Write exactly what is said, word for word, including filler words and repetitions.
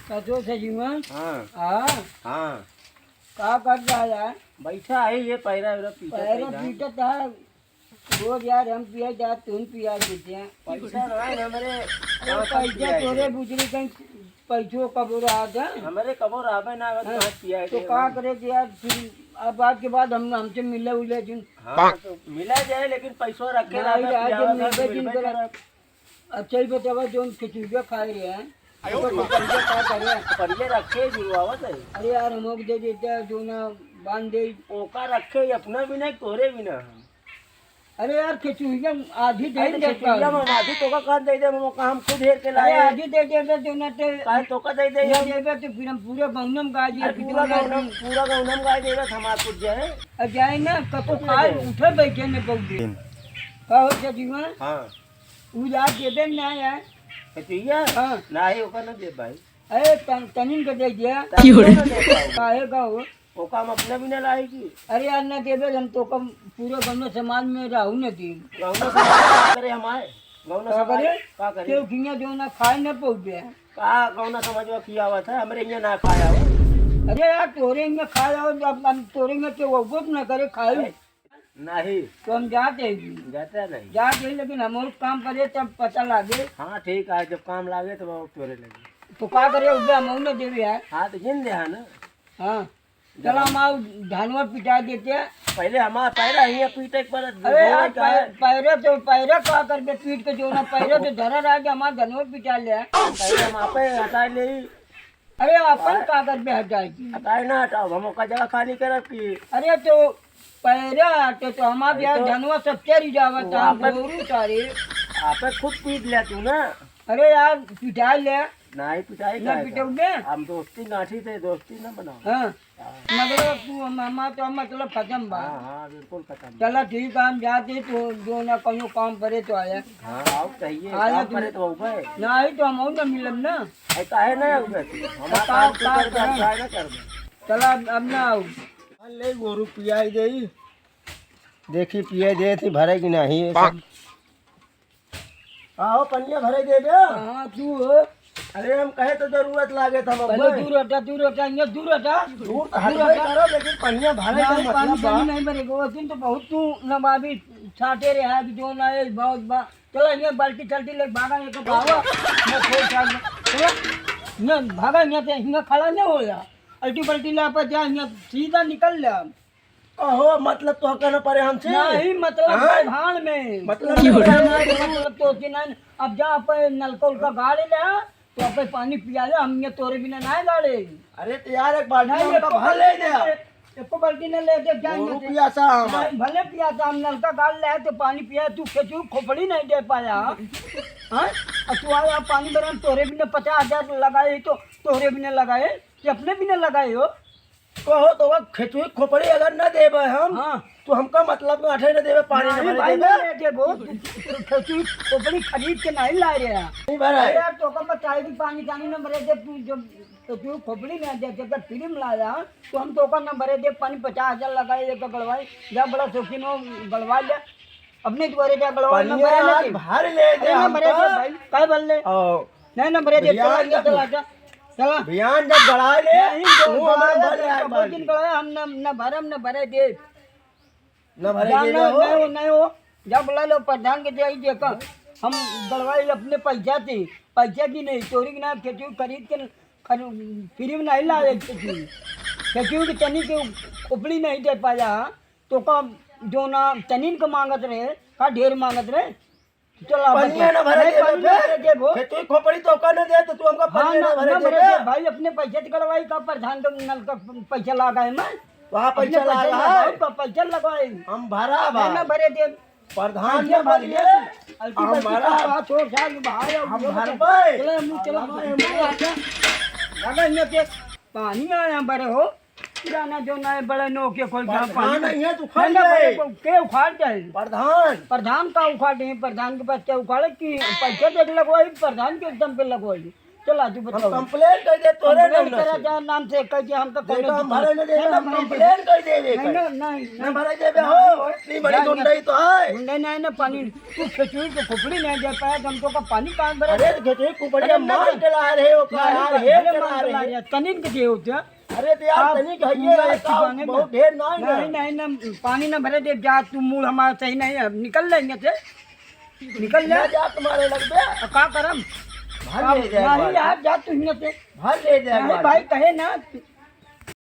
कतो सजीवन? हाँ। हाँ। हाँ। का करत है यार? बैठा है, ये पैरा वैरा पीटत है पैरा जान। पीटत है। रोज यार हम पिया जा, तुम पिया देते हैं। पैसा ना है हमरे, अरे कहाँ से पैसा पिया तोरे है? बुजुर्ग कहीं पैसो कबो रहा था। हमरे कबो रहबे ना, बस हाँ, कहाँ पिया तो दे का हम? करे कि यार, फिर अब बात के बाद हम, हमसे मिले उले जिन। हाँ, तो मिला जाए, लेकिन पैसो रखे ना, ना, आज पियावा जब था, मिलबे तो जिन मिलबे करा। करब। अच्छा, ये बतावा, जोन खिचुड़िया खाए रहे हैं, आयो तो रे माँ। खिचुड़िया का करे? खिचुड़िया रखे, जुड़वावत है। अरे यार, हम लोग दे देते हैं, जो ना बांध दे। ओका रखे, अपना भी नहीं, तोरे भी ना। अरे यार, खिचुड़िया आधी दे अरे, देता खिचुड़िया है। हम आधी तोका कहाँ दे दे, हम, हम खुद हेर के अरे, लाए। आधी दे देबे, जो ना ते काहे तोका दे दे ना हम? देबे, तो फिर हम पूरा गौनम गा दिए, अरे, कि पूरा जो ना गौनम, पूरा गौनम गा दे, हमार कुछ जाए। अब जाए ना, कतो कुछ खाए, जाए। उठे बैठे ने पौधे। का हो सजीवन? हाँ। उ यार देबे ना यार। कचिया? हाँ। नाही, ओकर ना दे भाई। अरे, तन-, तनिन के दे दिया। तनिन के ना दे पाऊँ। काहे का हो? ओका हम अपने भी ना लाई की। अरे यार, ना देबे, हम तो कम पूरे गौना समाज में रहू न दी। गौना समाज का करे हमारे? गौना का समाज करे? का करे? क्यों खिया जो ना खाए ना पौबे। का गौना समाज में खियावत है? हमरे यहाँ ना खाया हो। अरे यार, तोरे यहाँ खाया हो, जब हम तोरे यहाँ के वो ना करे खाए। नहीं। तो हम जाते हैं। जाता नहीं। जाते हैं, लेकिन हम और काम करे तब पता लागे। हाँ, ठीक है, जब काम लागे तब और तोरे लगे। तो का करे, उबे हम और न देवे यार। हाँ, तो जिन दे है ना। हाँ। जब चला हम हम आओ, धनवा पिटा देते हैं। पहले हमारा पैरा ही है पीटे के पड़त, अरे यार, धोए का है। पै-, पैरे तो, पैरे का करबे पीट के जो ना, पैरे तो धरा रहा कि हमारा धनवा पिटा ले। पहले हम आपे हटा ले। अरे, अपन हाँ। का करबे हटाई? हटाई ना हटाओ, हम ओका जगह खाली करब की। अरे, तो पैरा हटे तो हमार अरे, यार तो धनवा सब चरी जावत वो है, आपे, गोरू सारे। आपे खुद पीट ले तू ना। अरे यार, पिटाई ले। नहीं, पिटाई ना काहे पिटौबे? का? हम दोस्ती गांठी थे, दोस्ती ना बनाओ। हाँ। हाँ। मतलब तू हम, हमार तो मतलब खत्म बा। हाँ, हाँ, बिल्कुल खत्म। चला ठीक है, हम जाते तो जो ना कौनो काम पड़े तो आया। हाँ, आओ चाहिए, आया काम तू। पड़े तो आओ भाई। नहीं तो हम और ना मिलब ना। अरे काहे ना आओगे तू? हमार का, काम तू का करबे, हम करब? काहे ना करबे? चला अब, अब ना आओ। ले गोरू पियाई देई। देखी पियाई देत ही भरे कि नहीं ये सब। आहो, पनिया भरे देबे। कहाँ तू हो? अरे, हम कहे तो जरूरत लागे था पहले मम्मी। दूर हटा, दूर हटा, इहाँ दूर हटा। दूर तो दूर हटबे हटा। करो, लेकिन पनिया भरे नहीं, के पानी मतलब बा। पानी नहीं भरेगा। वो दिन तो बहुत तू नवाबी छाटे रहे है कि जो ना ये बहुत बा। चलो, ये बाल्टी चल्टी ले भागा, ये तो भागो। मैं फोन चार्ज में। चलो, ये भागा, यहाँ से, यहाँ खड़ा नहीं हो जा। अल्टी पल्टी ला पर जा, यहाँ सीधा निकल ले। कहो, मतलब तो कहना पड़े हमसे? नहीं, मतलब हाँ? भाड़ में। मतलब क्यों? मतलब तो कि नहीं, अब जा पे नलका उलका गाड़े ले, तो पे पानी पिया ले, हम ये तोरे बिना नहीं गाड़े। अरे तो यार, एक बाल्टी नहीं, हमका एको भर ले बाल्टी दे। नहीं, एको बाल्टी नहीं ले दे, जा गोरू यहाँ से। पियासा हम। नहीं, भले पियासा, हम नलका गाड़ ले, तो पानी पिया, तू खेचू खोपड़ी नहीं दे पाया। हाँ? और तू आया पानी भरा, तोरे बिना पचास हजार लगाए, तो तोरे बिना लगाए, कि अपने बिना लगाए हो? कहो तो वह खेचुई खोपड़ी अगर न देबे हम, हाँ। तो हमका मतलब गांठे न देबे, पानी न नहीं भरे भाई, देबे। नहीं देबो। तू, तू खेचुई खोपड़ी खरीद के नहीं ला रहे हैं। नहीं भराए। अरे यार, तो का बताए कि पानी तानी न भरे दे, तू जब खेचुई खोपड़ी न दे, जब फ्री में लाया, तो हम तो का न भरे दे, पानी पचास हजार लगाए, एक गड़वाई, जा बड़ा शौकीन हो, गड़वा ले। अपने द्वारे जा गड़वा, न पनिया भरे आज लेकिन। भर ले दे अरे न भरे हमका। दे भाई, काय भर ले? ओ। नहीं, न भरे दे, बियान चला, जब, चला, चला। चला। बियान जब गड़ाए ले, नहीं, तो वो हमारे गड़ाए भर ले, ले, बहुत भाई। दिन गड़ाए, हम न, न भरम, न भरे दे। न भरे जा, दे न, हो। नहीं हो, नहीं हो। जा बुला लो प्रधान के, जाई देखा। हम गड़वाई अपने पैसा से, पैसा की नहीं, चोरी के ना, खेचू खरीद के खर-, फ्री में नहीं लाए खेचू। खेचू की तनी के खोपड़ी नहीं दे पाया, तो का जो ना तनीन को मांगत रहे, का ढेर मांगत रहे। चला, पनिया बता। ना भरे नहीं, देबे पानी ना फिर? भरे देबो। खेतुई खोपड़ी तो का ना दे, तो तू हमका हाँ, पनिया ना, ना भरे ना भरे देबे? दे, भाई, अपने पैसे से गड़वाई का प्रधान के नल का पैसा लागा है मैं? वहाँ अपने पैसा पैसे लागा है? लगाओ, प-, पैसा लगवाई। हम भरा नहीं, बा। ना भरे दे। प्रधान पैसे ना भर भरिए। दे। अल्टी हम बल्टी भरा। का बात छोड़, साल में बाहर आओ, हम ये भर बता। पाए। चलो, हम चलो, हम चलो, आजा। लगा इन्हें के पानी आया बड़े हो। जाना जो ना है, बड़े नोके खोल के प्रधान पानी। नहीं है, तू उखाड़ नहीं, ना, ले। बड़े को-, के उखाड़ दे? प्रधान। प्रधान का उखाड़ दे? प्रधान के पास क्या उखाड़े कि पैसे देख लगवाई, प्रधान के एकदम पे लगवाई। चला, तू हम बताओ। Complain कर दे तोरे complain नंबर करा से। जा नाम से, कह दे हमका देखो, कौनो हम भरे न देबे, हम complain कर देबे, नहीं, कर। नहीं, नहीं, ना नहीं। भरे देबे हो, इतनी बड़ी जा, गुंडई तो है। गुंडई नहीं ना, पानी, तू खेचुई के खोपड़ी नहीं दे पाया, तो हम तो का पानी कहाँ भरे? अरे, खेचुई खोपड़ी अरे, ना मार दे। के ला रहे हो, का नहीं, यार, भले हेर के मार ला के ला रहे। रहे, तनिन के दिए होते हैं। अरे, तो यार, आप तनिक है, ये पूरा है, काम छिपाने बहुत में। ढेर ना है ना। नहीं, नहीं, ना, पानी ना भरे दे, जा, तू मूड हमारा सही नहीं है, निकल लेंगे थे। निकल ले। ना जा तुम्हारे लग बे। तो का करम? भर अब ले जाए नहीं बार। यार, जा तू हियाँ से। भर ले जाए नहीं बार। भाई, कहे ना,